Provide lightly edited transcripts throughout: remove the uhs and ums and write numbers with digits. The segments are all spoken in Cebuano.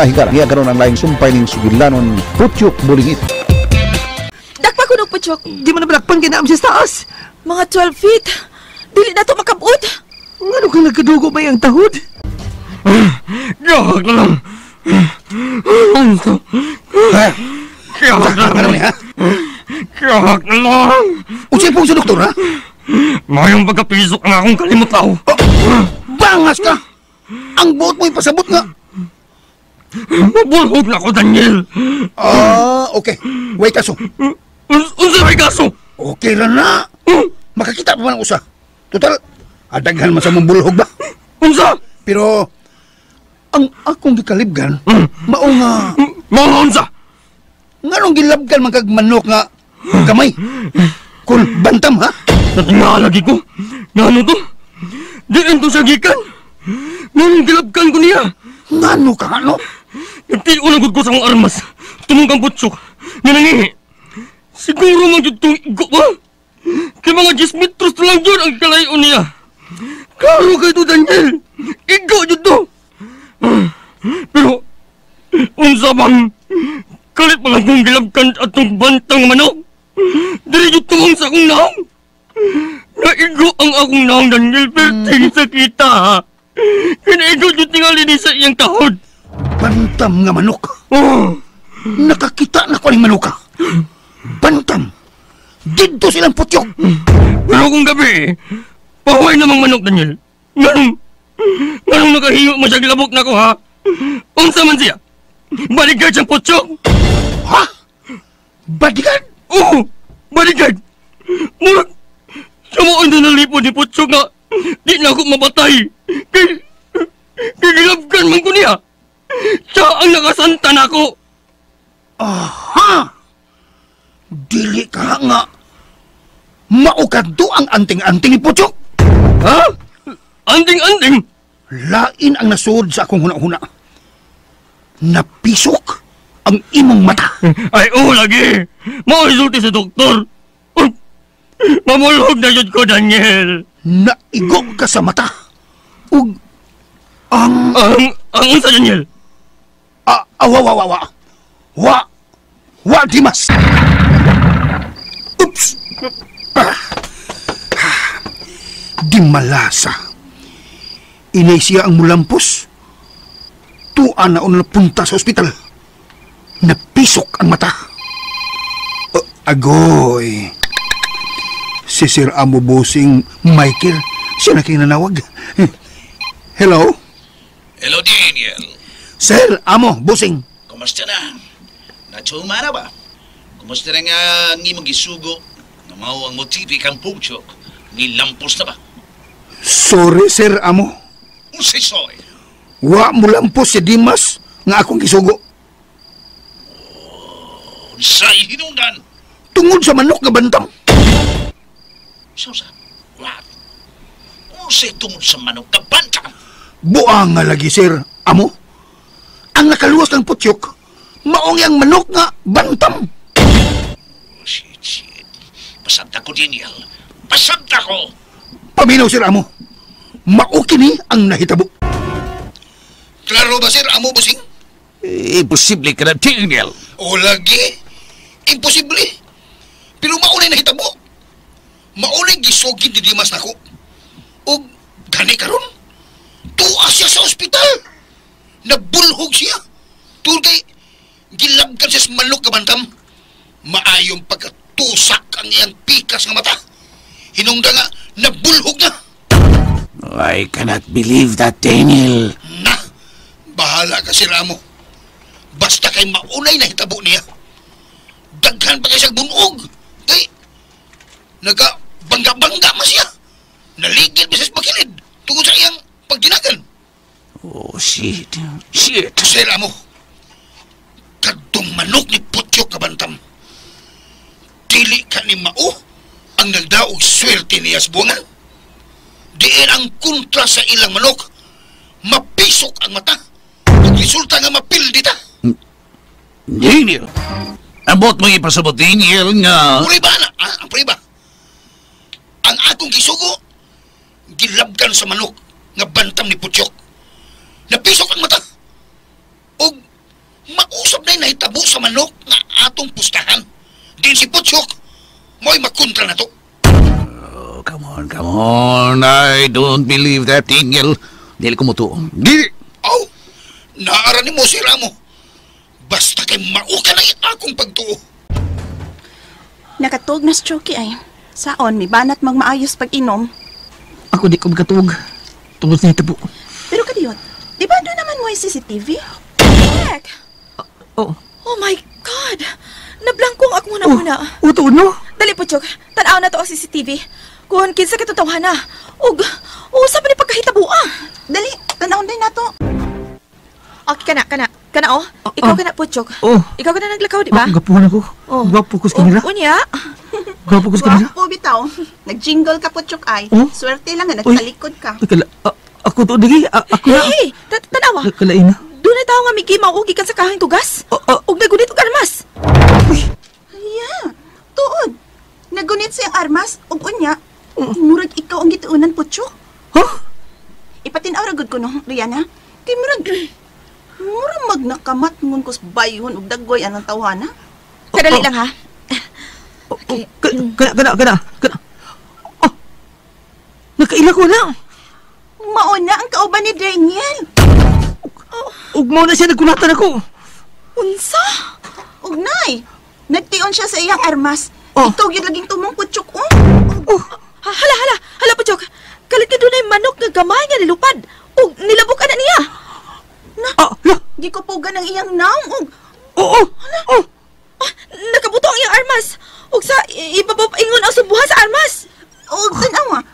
Mga higala, niya karon ang laing sumpay ning sugilanon, Putyok Bulingit. Dakpa ko og putyok. Di man na balakpan kay naam siya sa taas. Mga 12 feet. Dili na to makabot. Ngano kang nagkadugo may ang tahod? Gahag na lang. Ha? Gahag na Ano lang. ni ha? Gahag na lang. Unsay pong sa doktor ha? Mayong pagkapisok nga akong kalimutaw. Oh, bangas ka! Ang buot mo ipasabot nga. Mabulhog na ko, Daniel. Ah, okay. Way kaso. Unsa may kaso? Okay ra na. Makakita pa man ang usa. Total, adaghan man sa mong bulhog ba? Unsa? Pero, ang akong gikalibgan, mao nga, Mao nga unsa? Nganong gilabgan man kag manok nga gamay? Kung bantam ha? Natingala lagi ko. Ngano to? Diin to siya gikan. Nganong gilabkan ko niya? Ngano ka ano? Nagtiyo na gud ko sa akong armas. Tumong kang putsok. Nga nangihi. Siguro man jud tong igo ba? Kay mga 10 metros na lang jud ang kalayo niya. Klaro kay to, Daniel. Igo jud to. Pero, unsa bang kalit pa lang kong gilabkan atong bantang manok. Diri jud tumong sa akong naong. Naigo ang akong naong, Daniel. Perting sa kita. Kinaigo jud tingali ni sa iyang tahod. Bantam nga manok. Oh. Nakakita na ko ning manuka. Bantam. Didto silang putyok. Pero kung gabi, pahuway namang manok, Daniel. Nganong nakahiyo mo siya gilabok na ko, ha? Unsa man siya? Bodyguard siyang putyok. Ha? Bodyguard? Oo, bodyguard. Murag, siya mo ang nalipod ni putyok nga di na ako mapatay. Kay gilabkan man ko niya. Siya ang nakasanta na ako. Aha! Dili ka nga. Maukadto ang anting-anting ni Putyok. Ha? Anting-anting? Lain ang nasuod sa akong huna-huna. Napisok ang imong mata. Ay, oo lagi. Mauisulti sa doktor. Mamulog na yun ko, Daniel. Naigo ka sa mata. Ug ang... Ang unsa, Daniel? Awa, wa, wa, wa. Wa. Wa, Dimas. Oops. Ah. Di malasa. Inay siya ang mulampos. Tuan na unang punta sa ospital. Napisok ang mata. Oh, agoy. Si Sir Amo Busing Michael, siya na kayo nanawag. Hello? Hello, Daniel. Sir Amo Busing. Kumusta na? Natuma na ba? Kumusta na nga ang imong gisugo? Nga mao ang motibi kang putyok. Nilampos na ba? Sorry, Sir Amo. Unsay sorry? Wa mo lampos si Dimas nga akong gisugo. Unsay hinungdan? Tungod sa manok nga bantam. Sosa, what? Unsay tungod sa manok nga bantam? Buang nga lagi, Sir Amo. Ang nakaluwas ng putyok, maong yang manok nga bantam. Oh, shit, shit. Pasabta ko, Daniel. Pasabta ko! Paminaw, Sir Amo. Mao kini ang nahitabo. Klaro ba, Sir Amo Busing? Imposible ka na, Daniel. O lagi. Imposible. Pero maunay nahitabo. Maunay gisugid ni Dimas nako. Og gani karon, tuwa siya sa ospital. Nabulhog siya. Tungod kay gilabkan siya sa manok nga bantam. Maayong pagkatusak ang iyang pikas nga mata. Hinungda nga, nabulhog na. I cannot believe that, Daniel. Na, bahala ka, Sir Amo. Basta kay maunay na hitabo niya. Daghan pa kay siyang bunog. Kay, nagabangga-bangga man siya. Naligid pa siya sa bakilid tungod sa iyang pagginagan. Oh, shit. Shit. Sir Amo, kadtong manok ni Putyok kabantam. Dili ka ni Mao ang nagdaog swerte niya sa buwangan. Diin ang kontra sa ilang manok, mapisok ang mata. Nagresulta nga mapildi ta. Daniel! Abot mo ipasabot, Daniel, nga... Puriba na, ah, ang puriba. Ang akong gisugo, gilabgan sa manok nga bantam ni Putyok. Napisok ang mata. Og Dunay nahitabo sa manok nga atong pustahan. Din si Putsyok, mo'y makontra na to. Oh, come on, come on. I don't believe that, Daniel. Dili ko mutuo. Dili! Aw, naara ni mo si Ramo. Basta kay mauka na akong pagtuo. Nakatug na si Chucky ay. Saon, may banat magmaayos pag-inom. Ako di ko makatuog. Tungod sa nahitabo. Pero kadiyot, di ba doon naman mo yung CCTV? Heck! Oh. Oh my God! Nablangkong ako muna-muna. Oh, tuod no? Dali, Putsyok. Tanaw na to ang CCTV. Kung kinsa katutawa na. Ug, usa pa ni pagkahitabo ah. Dali, tanaw din na to. Okay, kana, kana. Kana, oh. Ikaw kana, Putsyok. Oh. Ikaw kana naglakaw, di ba? Ah, gapuhan ako. Oh. Gwapo ko sa kamera. Oh, unya. Gwapo ko sa kamera. Gwapo bitaw. Nag-jingle ka, Putsyok ay. Oh? Swerte lang nga, Uy. nagtalikod ka. Uy, kala, ako to, digi. Ako na. Hey, tanawa. Kalain na. Doon na tao nga migimaw og gikan sa kahang tugas. Oh. Ug nagunit og armas. Uy. Yeah, tuod. Nagunit siyang armas, ug unya, murag ikaw ang gituunan, Putsyok. Huh? Ipatinaw ra gud ko no, Rihanna. Kay murag murag magnakamat ngun kus bayhon ug daggoy anang tawhana. Kadali Oh. lang ha. Okay. Kana, kana, kana, kana. Oh. Nakaila ko na. Mao na ang kauban ni Daniel. Ug mao na siya nagkulatan ako. Unsa? Ug nay, nagtion siya sa iyang armas. Oh. Ikaw gyud laging tumong, Putsyok, oh. Oh. Hala, hala, hala, Putsyok. Kalit ka dunay manok nga gamay nga nilupad. Ug nilabok ana niya. Na, Ah, la. gikupugan ang iyang naong ug Oo, oh, oh. Ah, nakabuto ang iyang armas. Ug sa ibabaw ingon ang subuhan sa armas. ug tan-awa.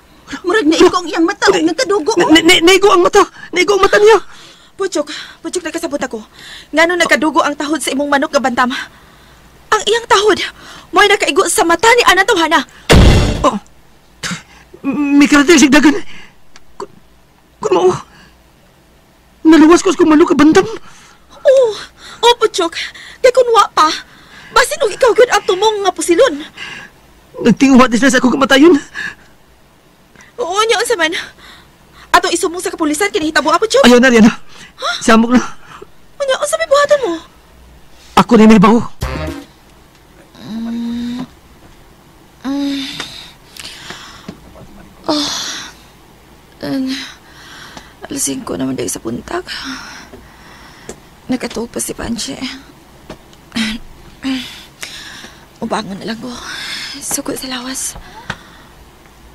Murag na ikaw ang iyang mata ug nagkadugo. Oh. Naigo ang mata. Naigo ang mata niya. Putsyok, Putsyok, nakasabot ako. Ngano nagkadugo ang tahod sa imong manok nga bantam? Ang iyang tahod, mo'y nakaigo sa mata ni Ana Tawhana. Oh. May karating sigdagan. Kun mao, naluwas ko sa kong manok nga bandam. Oh, oh, Putsyok. Kay kun wa pa, basin og ikaw gyud ang tumong nga pusilon. Nagtinguha din sila sa akong kamatayon. Oo, nya unsa man. Atong isumong sa kapulisan kini hitabo, Putsyok. Ayaw na, Rihanna. Samok na. Unya, unsa may buhaton mo? Ako na may baho. Alas 5 naman dahil sa buntag. Nakatuog pa si Panche. Ubangon na lang ko. Sugod sa lawas.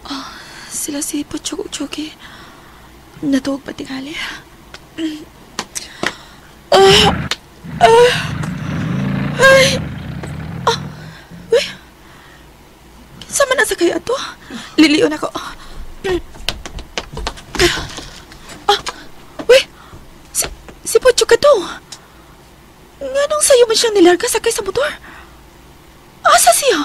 Oh, sila si Putsyok ug Chucky. Natuog pa tingali. Ay! Ah! Uy! Kinsa man ang sakay ato? Lilion ako. Ah! Uy! Si Putsyok ka to. Nganong sayo man siyang nilarga sakay sa motor? Asa siya?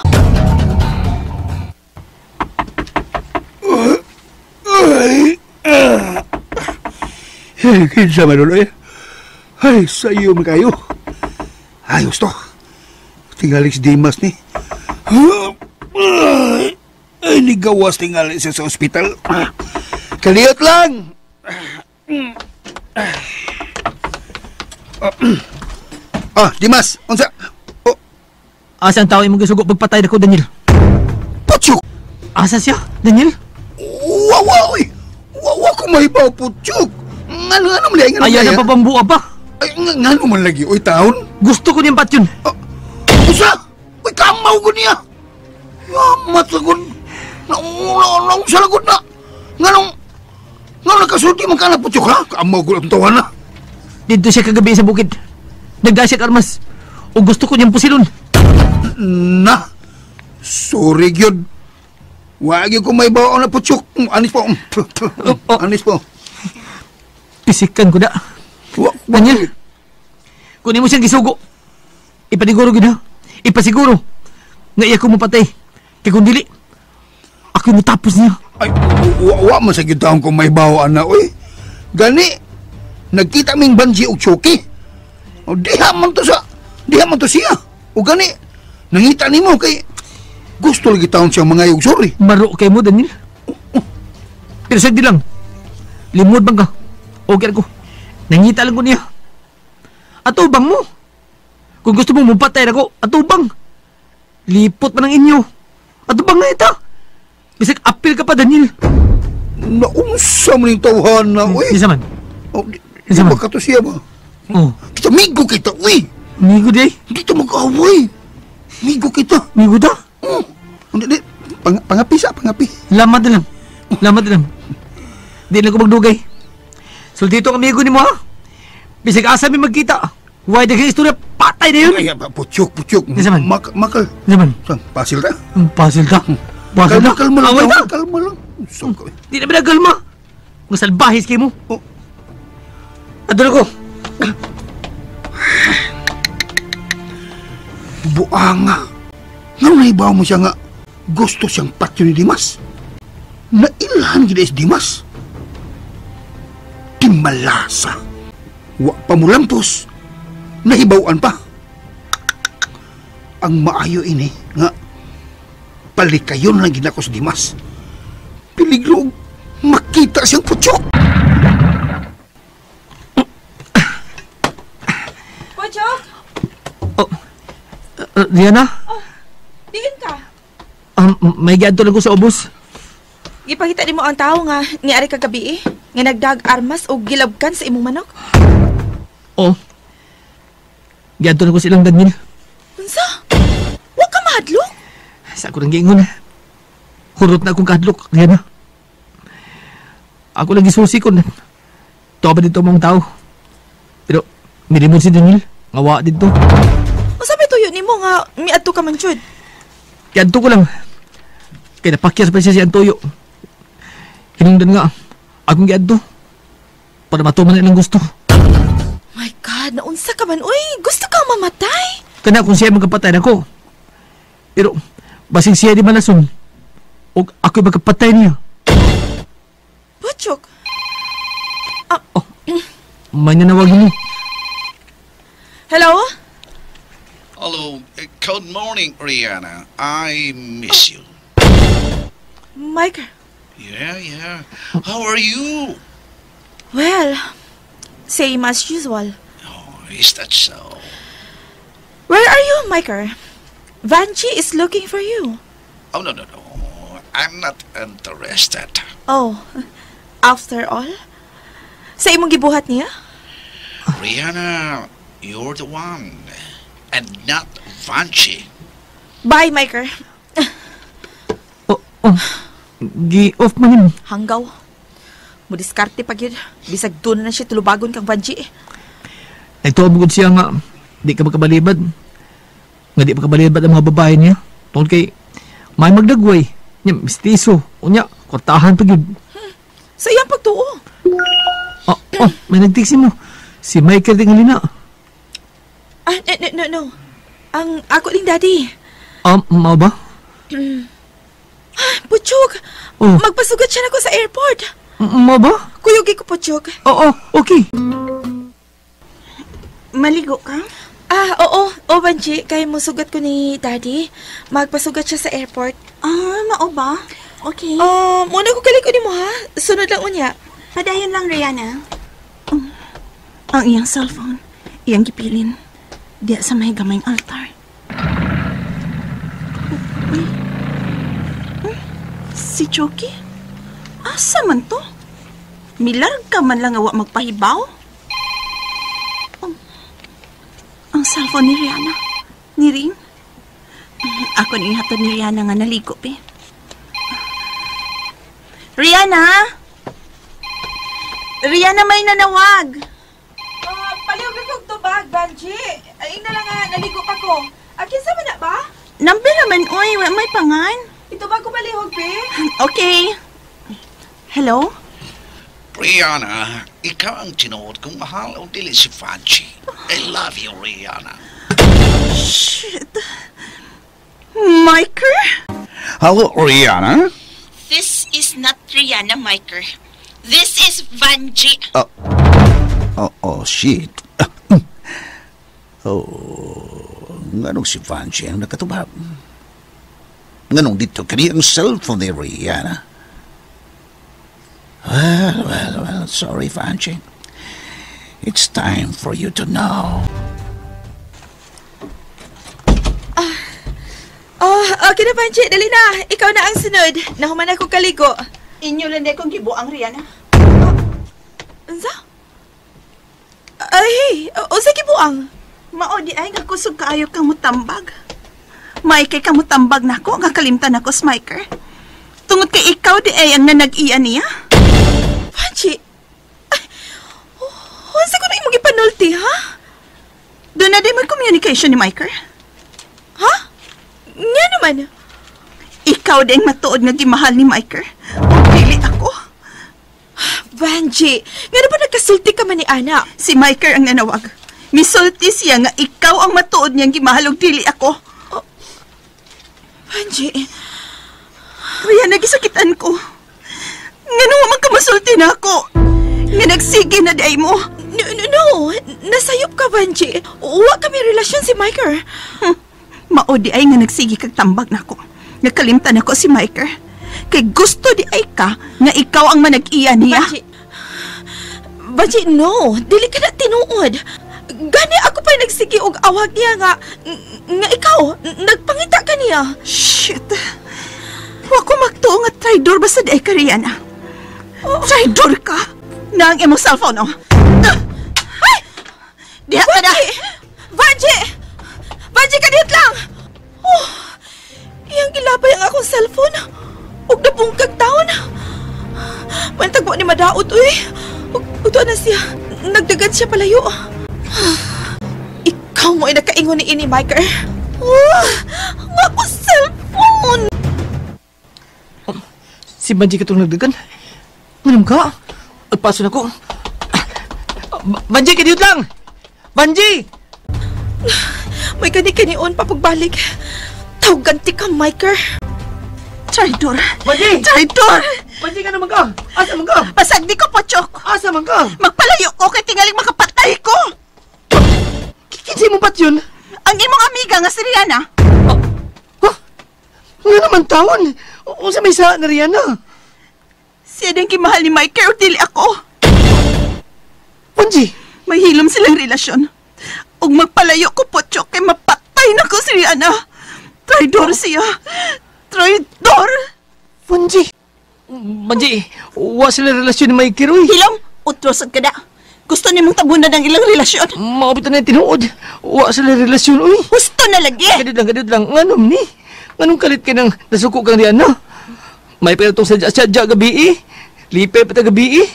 Ay, kinsa man ulo eh. Ay, sayo man kayo. Ayos to. Tingali si Dimas ni. Ay, nigawas tingali siya sa ospital. Kaliyot lang. Ah, Dimas, unsa? Oh. Asa ang tao imong gisugo pagpatay nako, Daniel? Putsyok! Asa siya, Daniel? Wawa, oy! Wawa ko mahibaw, Putsyok! Ngano, ngano man lagi, ngano Ayaw man na lagi, pabambuha pa! Ay, ngano man lagi, oy, taon? Gusto ko niyang patyon. Ah, usa! Uy, kamaw ko niya! Yamat lagon! Naunsa lagon na! Nganong, ngano nakasulti man ka na, Putsyok, ha? Kamaw ko lang tawa na! Dito siya kagabi sa bukid. Nagdaan siya armas. O gusto ko niyang pusilon. Na! Sorry, gyud. Wag gyud ko may baon na, Putsyok. Anis po. Anis po. Pisikan ko na. Daniel, kunin mo siyang gisugo. Ipaniguro gyud ha. Ipasiguro nga iya ko mapatay. Kay kung dili, ako mutapos niya. Ay, wa man sa gyud taon kung may bawaan na, oy. Gani, nagkita ming Banji og Chucky. O, diha man to sa, diha man to siya. O gani, nangita nimo kay gusto lagi taon siyang mga yug, sorry. Maro kay mo, Daniel. Pero sagdi lang, limod bang ka? Okay ko. Nangita lang ko niya. Ato bang mo? Kung gusto mo mupatay nako, atubang. Lipot man ang inyo. Atubang nga ita. Bisag apil ka pa, Daniel. Naunsa man yung tawhan na, uy. Isa man. Oh, di, di Isa ba man. ka to siya ba? Oh, Kita, migo kita, uy. migo di. Hindi ta mag-away. Migo kita. Migo ta. Oh. Hindi, di. Pangapi sa, pangapi. Lamat na lang. Lamat na lang. Di na ko magdugay. Sulti ang amigo ni mo ha. Bisag asa mi magkita. Why daghang istorya, patay na yun. Ay, putyok, putyok. Isa man. Makal. Isa man. Saan, pasil ta? Puzzle ta. Puzzle Kalma, ta. kalma lang. Away ta. Kalma lang. So, ka- Di na binagalma. Mga salbahis kayo mo. Oh. Adto na ko. Buanga. Ngano nahibaw mo siya nga gusto siyang patyo ni Dimas? Nailhan gid is Dimas. Timalasa. Wa pa mulampos. Nahibawan pa. Ang maayo ini nga palikayon lang gid ako sa Dimas. Piligro og makita siyang putyok. Puchok, Oh. Rihanna, diin ka. may giadto lang ko sa ubos. Gipakita nimo ang tawo nga niari kagabi eh, nga nagdag armas og gilabkan sa imong manok. Oh. Giadto lang ko silang Daniel. Unsa? Wa ka mahadlok? Sa ako nang giingon. Hurot na akong kahadlok, Rihanna. Ako lang gisusi ko. Tuwa ba dito mong tao? Pero, nilimod si Daniel. Ngawa dito. Unsa may tuyo nimo nga miadto ka man jud? Giadto ko lang. Kaya napakyas pa siya si Antoyo. Hinungdan nga. Akong giadto. Para matuman na ilang gusto. My God, naunsa ka man uy, gusto kang mamatay. Kana kung siya magkapatay nako. Pero, basing siya di malason. O ako'y magkapatay niya. Puchok, May nanawag mo. hello? Hello, good morning, Rihanna. I miss you. Mike. Yeah. How are you? Well, same as usual. Oh, is that so? Where are you, Mike? Vanchi is looking for you. Oh, no. I'm not interested. Oh, after all? Sa imong gibuhat niya? Rihanna, you're the one. And not Vanchi. Bye, Mike. Oh. Gi-off man yun. Hanggaw. Mudiskarte pa gyud. Bisag doon na siya tulubagon kang Vanchi. Nagtuwa mo siya nga, di ka makabalibad. Nga di makabalibad ang mga babae niya. Tungkol kay, may magdagway. Nya, mistiso. Unya, kwartahan pa yun. Sa iyang pagtuo. Oh, may nagtiksi mo. Si Michael Tingalina. Ah, no. Ang ako ding daddy. Mao ba? Puchok, Oh. magpasugat siya nako sa airport. Mao ba? Kuyugi ko, Puchok. Oo, okay. Maligo ka? Ah, oo. O, Banji, kay mo sugat ko ni Daddy. Magpasugat siya sa airport. Ah, mao ba? Okay. Oh, muna ko kaliko nimo ha. Sunod lang unya. Padayon lang, Rihanna. Ang iyang cellphone, iyang gipilin. Diya sa may gamayng altar. Uy. Si Chucky? Asa man to? Milarga man lang nga wa magpahibaw? Oh. Ang cellphone ni Rihanna. Ni Ring. Ako ni ihatod ni Rihanna nga naligo, pe. Rihanna! Rihanna, may nanawag. Palihog kog tubag, Banji. Ay na lang nga, naligo pa ko. Kinsa man na ba? Nambi naman, oy, wa may pangan. Itubag ko palihog, be. Okay. Hello? Rihanna, ikaw ang tinuod kong mahal o dili si Vanchi. I love you, Rihanna. Shit. Miker? Hello, Rihanna. This is not Rihanna, Miker. This is Vanji. Oh, shit. Oh, nganong si Vanchi ang nakatubag? Nganong dito kani ang cellphone ni Rihanna? Well, sorry, Vanchi. It's time for you to know. Okay na, Panchi. Dali na. Ikaw na ang sunod. Nahuman ako kaligo. Inyo lang di akong gibuang, Rihanna. Unsa? Ay, hey. Unsa gibuang? Mao di ay nga kusog kaayo kang mutambag. May kay kang mutambag nako nga kalimtan nako si Miker. Tungod kay ikaw di ay ang nanag-iya niya. Panchi. Ay, unsa ko na imong gipanulti, ha? Doon na di may communication ni Miker. Ha? Nga naman. Ikaw di ang matuod nga gimahal ni Miker. Ug dili ako. Vanji, nga na ba nagkasulti ka man ni Ana? Si Miker ang nanawag. Misulti siya nga ikaw ang matuod niyang gimahal ug dili ako. Vanji, Kaya nagisakitan ko. Nga man ka masulti na ako. Nga nagsige na di ay mo. No, no, no. Nasayop ka, Vanji. Wa kami relasyon si Miker. Mao di ay nga nagsige kag tambag nako. Nakalimtan ako si Miker. Kay gusto di ay ka nga ikaw ang manag-iya niya. Vanji, Vanji, no. Dili ka na tinuod. Gani ako pa nagsige og awag niya nga nga ikaw nagpangita ka niya. Shit. Wa ko magtuo nga traidor basta di ay ka, Rihanna. Traidor ka. Na ang imong cellphone, oh. Ay! Diha ka na. Vanji! Vanji, kadiyot lang! Oh, iyang gilabay ang akong cellphone. Ug nabungkag taon. Mantagbo ni madaot, uy. Ug tuwa na siya. Nagdagan siya palayo. Ikaw mo ay nakaingon ni ini, Michael. Oh, ang akong cellphone! Si Banji ka itong nagdagan. Manam ka? Alpaso na ko. Banji, kadiyot lang! Banji! May gani-kanion pa pagbalik. Tawganti ka, Michael. Traidor. Banji! Traidor! Banji ka naman ka! Asa man ka? Pasag di ko, Pochok. Asa man ka? Magpalayo ko kay tingaling makapatay ko. Kikinsi mo ba't yun? Ang imong amiga nga si Rihanna. Huh? Nga naman taon! Unsa may sa na Rihanna? Siya din kimahal ni Michael o dili ako. Banji! May hilom silang relasyon. Ug magpalayo ko, Pochok, kay mapatay na ko si Rihanna. Traidor siya. Traidor! Banji! Banji, wa sila relasyon ni Mike uy. Hilom, utrosod ka na. Gusto ni mong tabunan ang ilang relasyon. Maabot na yung tinuod. Wa sila relasyon, uy. Gusto na lagi. Kadiyot lang, kadiyot lang. Nganom ni? Nganong kalit ka nang nasuko kang Rihanna? May pera itong sadya-sadya gabi eh. Lipay pa ta gabi eh.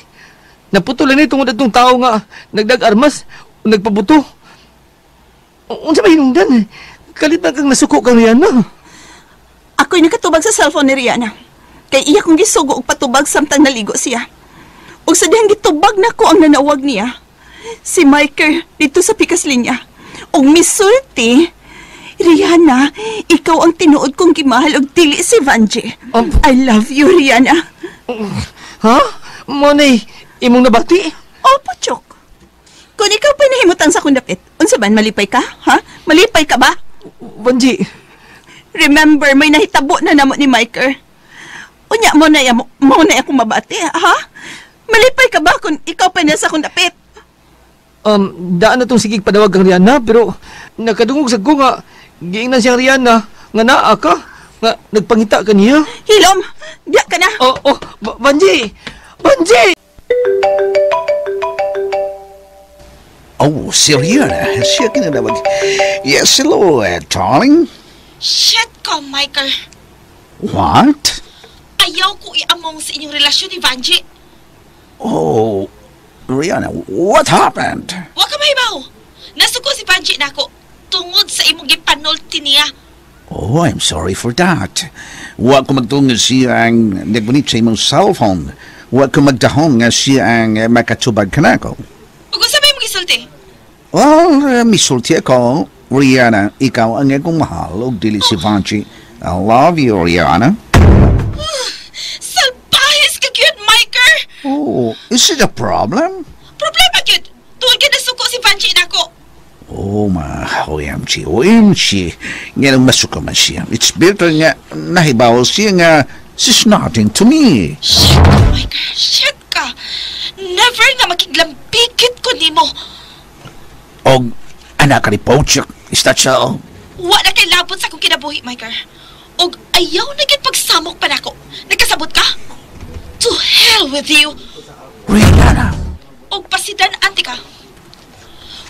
Naputol lang ni tungod atong tao nga nagdag-armas o nagpabuto. Unsa ba hinungdan? Kalit na kang nasuko kang Rihanna. Ako'y nakatubag sa cellphone ni Rihanna. Kay iya kong gisugo og patubag samtang naligo siya. Ug sa dihang gitubag na ko ang nanawag niya. Si Michael dito sa pikas linya. Ug misulti, Rihanna, ikaw ang tinuod kong gimahal og dili si Vanji. I love you, Rihanna. Ha? Monay, imong nabati? Opo, Chok. Kung ikaw pa nahimutan sa akong dapit, unsa man, malipay ka? Ha? Malipay ka ba? Vanji, Remember, may nahitabo na namo ni Michael. Unya mo na mo na akong mabati, ha? Malipay ka ba kung ikaw pa nasa akong dapit? Daan na tong sigig padawag kang Rihanna, pero nakadungog sa ko nga giingnan siyang Rihanna nga naa ka, nga nagpangita ka niya. Hilom, diya ka na. Oh, oh, Vanji! Vanji! Oh, si Rihanna. Siya kinanawag. Yes, hello, darling. Shit ka, Michael. What? Ayaw ko iamong sa inyong relasyon ni Vanji. Oh, Rihanna, what happened? Wa ka mahibaw. Nasuko si Vanji nako tungod sa imong gipanulti niya. Oh, I'm sorry for that. Wa ko magtungod siya ang nagbunit sa imong cellphone. Wa ko magdahong nga siya ang makatubag kanako. Ug unsa may imong gisulti? Well, misulti ako. Rihanna, ikaw ang akong mahal ug dili si Vanji. I love you, Rihanna. Salbahis ka gyud, Michael. Oh, is it a problem? Problema gyud. Tungod kay nasuko si Vanji nako. Oh, ma, OMG, OMG. Nga nang masuka man siya. It's better nga nahibaw siya nga she's nothing to me. Shit ka, Michael. Shit ka. Never nga makiglambikit ko nimo. Og anak ka ni Pochok. Is that so? Wa na kay labot sa akong kinabuhi, Michael. Og Ayaw na gyud pagsamok pa nako. Nagkasabot ka? To hell with you! Rihanna! Og pasidan anti ka.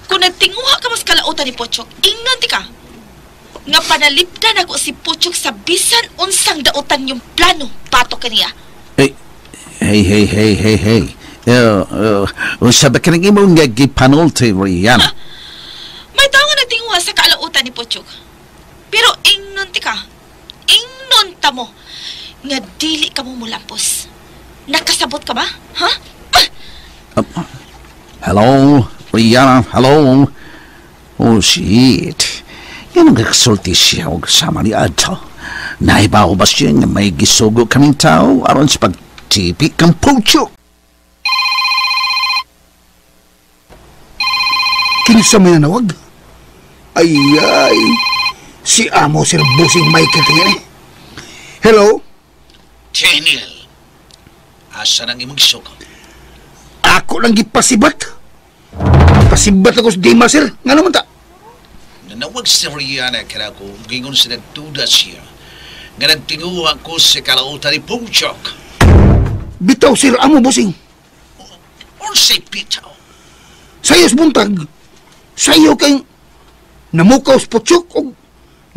Kung nagtinguha ka mas kalautan ni Pochok, ingnon ti ka. Nga panalipdan ako si Pochok sa bisan unsang dautan yung plano pato kaniya. Hey, hey, hey, hey, hey, hey. Unsa ba kanang imong nga gipanulti, Rihanna? May tao nga nagtinguha sa kalautan ni Pochok. Pero ingnon ti ka. Ingnon ta mo. Nga dili ka mo mulampos. Nakasabot ka ba? Ha? Hello, Rihanna, hello. Oh, shit. Yan ang nagsulti siya og sama ni Adto. Naibaw ba siya nga may gisugo kaming tao aron sa pagtipi kang Pochok? Kinsa may nanawag? Ay, ay. Si amo Sir Busing Michael tingin eh. Hello? Daniel, asa nang imong gisugo? Ako lang gipasibat. Pasibat ako sa Dimas, sir. Nga naman ta? Nanawag si Rihanna kaya ako, gingon sa nagtuda siya. Nga nagtinguha ko sa kalautan ni Pochok. Bitaw, sir, amo, busing. Unsay bitaw? Sayo sa buntag. Sayo kang namukaw sa Pochok o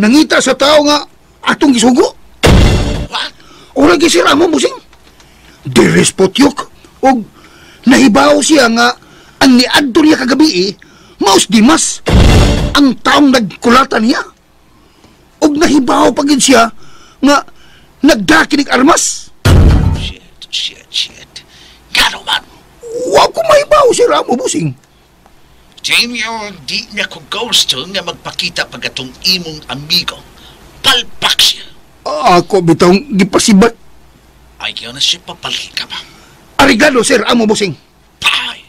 nangita sa tao nga atong gisugo. What? Ora gi sir, amo, busing. Dires Pochok. O nahibaw siya nga ang niadto niya kagabi, maus Dimas, ang taong nagkulatan niya. Og nahibaw pa gid siya nga nagdakinig armas. Shit, shit, shit. Gano man? Wa ko mahibaw, sir, amo, busing. Daniel, di na ko gusto nga magpakita pag atong imong amigo. Palpak siya. Ako bitaw gipasibat. Ayaw na siya papalika ba? Arigado, sir, amo, busing. Bye!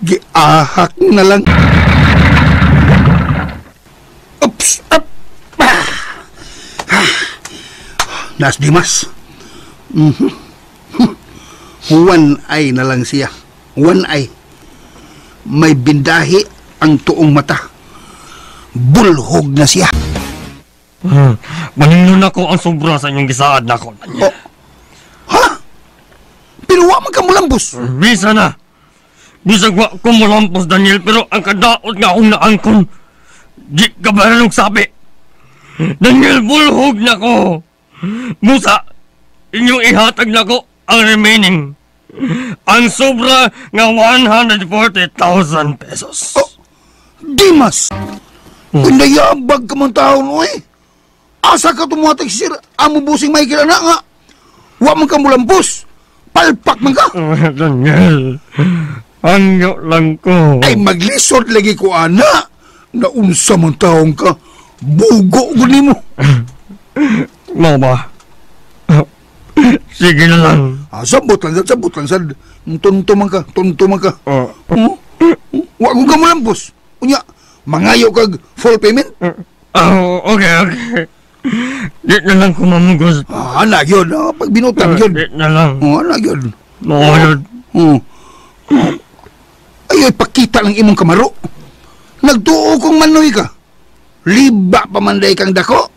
Giahak na lang. Oops! Up! Ah. Ah. Nas Dimas. One eye na lang siya. One eye. May bindahi ang tuong mata. Bulhog na siya. Maningnon ako ang sobra sa inyong gisaad na ako. Oh. Ha? Pero wa man ka mulambos. Bisa na. Bisag wa ko mulampos, Daniel, pero ang kadaot nga akong naangkon, di ka ba rin sabi? Daniel, bulhog na ko. Musa, inyong ihatag na ko ang remaining. Ang sobra nga 140,000 pesos. Oh, Dimas! Kinayabag ka man taon, oy. Asa ka tumuhatag, sir? Amo busing Michael, anak nga. Wa man ka mulampos. Palpak man ka. Oh, Daniel, angyo lang ko. Ay, maglisod lagi ko, ana. Naunsa man taong ka. Bugo ko nimo. Mau ba? Sige na lang. Ah, sabot lang, sabot lang. Sad. Tonto man ka, tonto man ka. Oh. Wa ko ka mulampos. Unya, mangayo kag full payment? Oh, okay, okay. Di na lang ko mamugos. Ah, anak yun. Ah, pag binutang yun. Di na lang. Oh, anak yun. Oo, yun. Oh. Ay, pakita lang imong kamaro. Nagtuo kong manoy ka. Liba pa man day kang dako.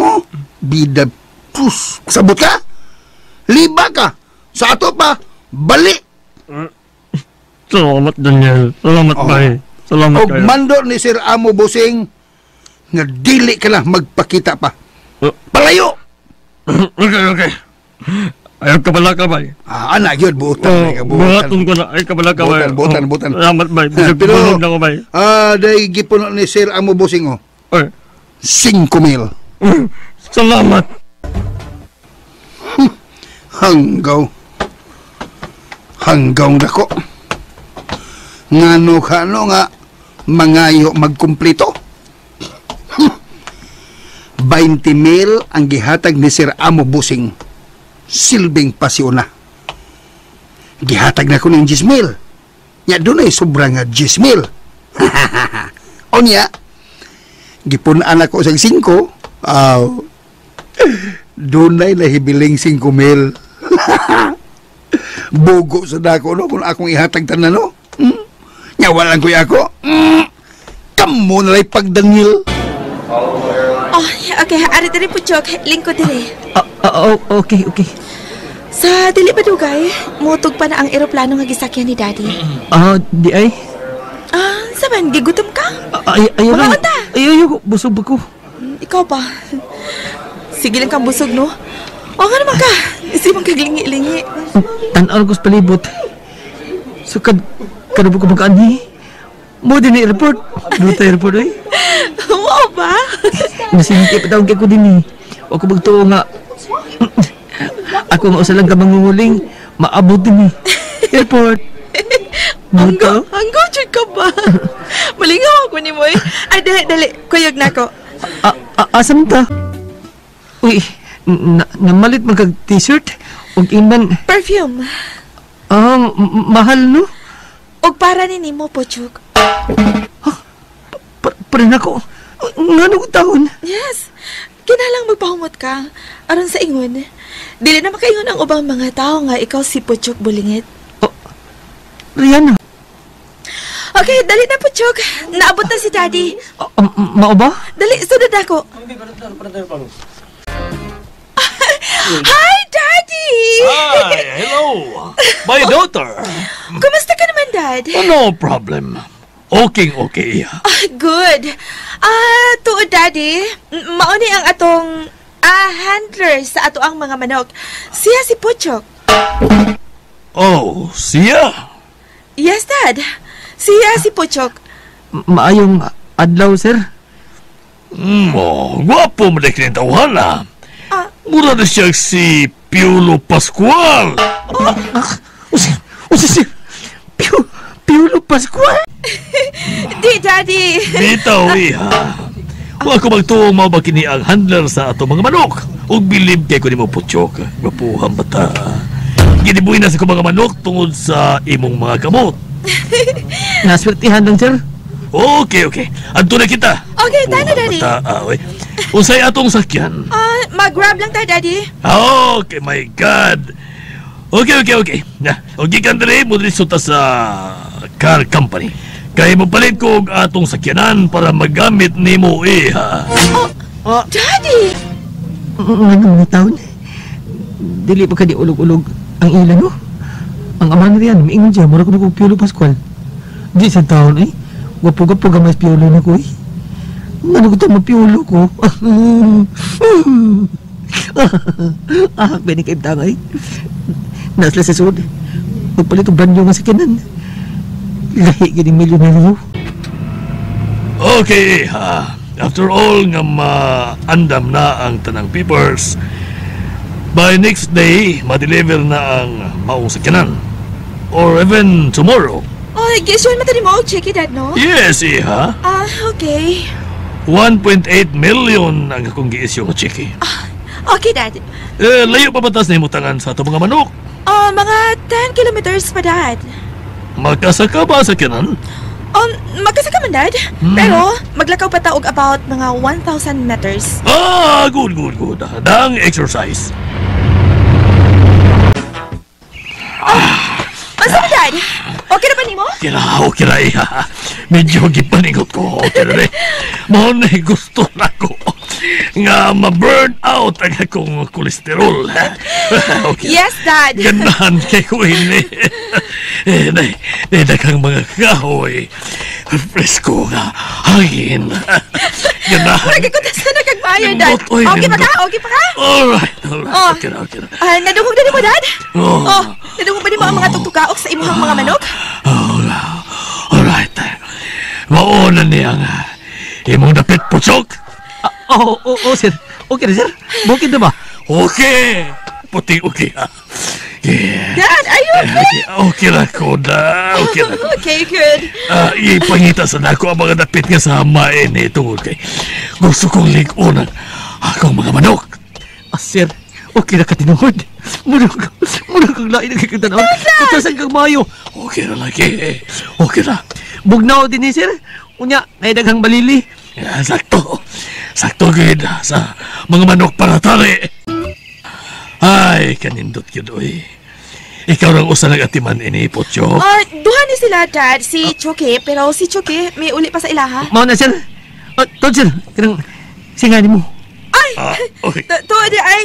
Oh, bida. Pus, sabot ka? Liba ka. Sa ato pa, bali. Salamat, Daniel. Salamat, Oh. bay. Salamat Og kayo. mando ni Sir Amo Busing nga dili ka na magpakita pa. Palayo! Okay, okay. Ayaw ka pala ka, bay. Ah, anak yun, buutan. Oh, Buutan. buhaton ko na. Ay, ka pala ka, bay. Buutan, buutan, Oh, buutan. Salamat, bay. Bisag Pero, bulog na ko, bay. Ah, dahil gipuno ni Sir Amo Busing, oh. Ay. 5,000. Salamat. Hanggaw. Hanggaw dako. Ngano kano nga mangayo magkumplito. 20,000 ang gihatag ni Sir Amo Busing. Silbing pasiuna. Gihatag na ko ng 10,000. Nya dunay sobra nga 10,000. Onya, gipun-an ako sa 5. Aw. Dunay nahibiling 5,000. Bugo sa dako no kung akong ihatag tanan no. Nya walang kuya ako. Kamo na lay pagdangil. Oh, okay. Ari diri Puchok. Lingkod diri. Okay, okay. Sa dili pa dugay, mutog pa na ang eroplano nga gisakyan ni Daddy. Di ay. Saban, gigutom ka? Ay, ayaw lang. Mga unta. Ayaw, busog ba ko? Ikaw pa. Sige lang kang busog, no? O nga naman ka. Isipang kaglingi-lingi. Tanaw ko sa palibot. Sukad, kanubo ko magkaanhi. Mo din na airport. Doon tayo airport, ay. Wow ba? Nasinti pa taong kay ko din eh. Wa ko magtuo nga. Ako nga usa lang ka mangunguling. Maabot din eh. Airport. Anggo, anggo, jud ka ba? Malingaw ako ni mo eh. Ay, dali, dali. Kuyog na ako. Asa man ta? Uy, namalit man kag t-shirt. Og inman. Perfume. Mahal no? Og para ni nimo, Puchok. Pa rin ako. Nga nung taon? Yes. Kinalang magpahumot ka. Aron sa ingon. Dili na makaingon ang ubang mga tao nga ikaw si Puchok Bulingit. Oh, Rihanna. Okay, dali na Puchok. Naabot na si Daddy. Mao ba? Dali, sunod ako. Hi, Daddy! Hi, hello. My daughter. Kumusta ka naman, Dad? Oh, no problem. Okay, okay. Good. Tuod, Daddy. Mauni ang atong handler sa ato ang mga manok. Siya si Puchok. Oh, siya? Yes, Dad. Siya si Puchok. Maayong adlaw, sir. Oh, gwapo mo na kinitawhan, ah. Mura na siya si Piolo Pascual. Usa si Piolo Pascual? Di, Daddy. Bitaw, iha. Wa ko magtuong mao ba kini ang handler sa ato mga manok. Ug bilib kay ko nimo, Puchok. Gwapuhang bata. Ginibuhi na sa ko mga manok tungod sa imong mga kamot. Naswertihan lang, sir. Okay, okay. Adto na kita. Okay, tayo na, Daddy. Bata, oy. Unsay atong sakyan? Mag-grab lang tayo, Daddy. Okay, my God. Okay, okay, okay. Na, okay kan diri mo diri sa car company. Kay mopalit ko og atong sakyanan para magamit nimo iha. Oh, Daddy. Ngano mga taon? Dili pa ka di ulog-ulog ang ila, no? Ang ama na riyan, miingon siya, mura ko na kong Piolo Pascual. Di sa taon, eh. Gwapo-gwapo ka mas Piolo na ko, eh. Ano ko ito, mapiolo ko? Bini kay Tang, eh. Nasla sa sud. Magpalit og brand new nga sakyanan. Lahi gini milyonaryo. Okay, ha. After all nga maandam na ang tanang papers, by next day, ma-deliver na ang maong sakyanan. Or even tomorrow. Oh, gisuan mo mo og check it, Dad, no? Yes, iha. Okay. 1.8 million ang akong gi-issue nga cheque. Okay, Dad. Eh, layo pa batas na imutangan sa ato mga manok? Mga 10 kilometers pa, Dad. Magkasaka ba sa sakyanan? Magkasaka man, Dad. Pero, maglakaw pa ta og about mga 1,000 meters. Good, good, good. Dang exercise. Asa ba, Dad? Okay na ba nimo? Okay na, iha. Medyo gipaningot ko. Okay na, eh. Mao na gusto na ko nga ma-burn out ang akong kolesterol. Okay. Yes, Dad. Ganahan kay ko ini. Daghang mga kahoy. Presko nga hangin. Ganahan. Murag ko ta sa nagkagmayo, Dad. Nindot, oy, Okay pa ka? nindot. Okay pa ka? Alright, alright. Oh. Okay na, okay na. Nadungog na nimo, Dad? Oh. Oh, nadungog ba nimo ang mga tugtugaok sa imuhang mga manok? Alright. Mauna niya nga. Imong dapit, Puchok. Oh, sir. Okay na, sir. Bukid na ba? Okay. Puting okay, ha. Yeah. Dad, are you okay? Okay na ko na. Okay na ko. Okay, good. Ipangita sa nako ang mga dapit nga sa hamain eh, tungod kay gusto kong lig-on ang akong mga manok. Sir, okay na ka tinuod. Muna kang lain ang kikitanaw. Kutasan kang mayo. Okay na lagi. Okay na. Bugnaw din eh, sir. Unya, may daghang balili. Yeah, sakto. Sakto gid sa mga manok para tari. Ay, kanindot yun, oy. Ikaw lang usa nag-atiman ini, Pocho. Duha ni sila, Dad. Si Chucky. Pero si Chucky, may uli pa sa ilaha. Mao na, sir. Tod, sir. Kanang, Singa ni mo. Ay! Tuod ay,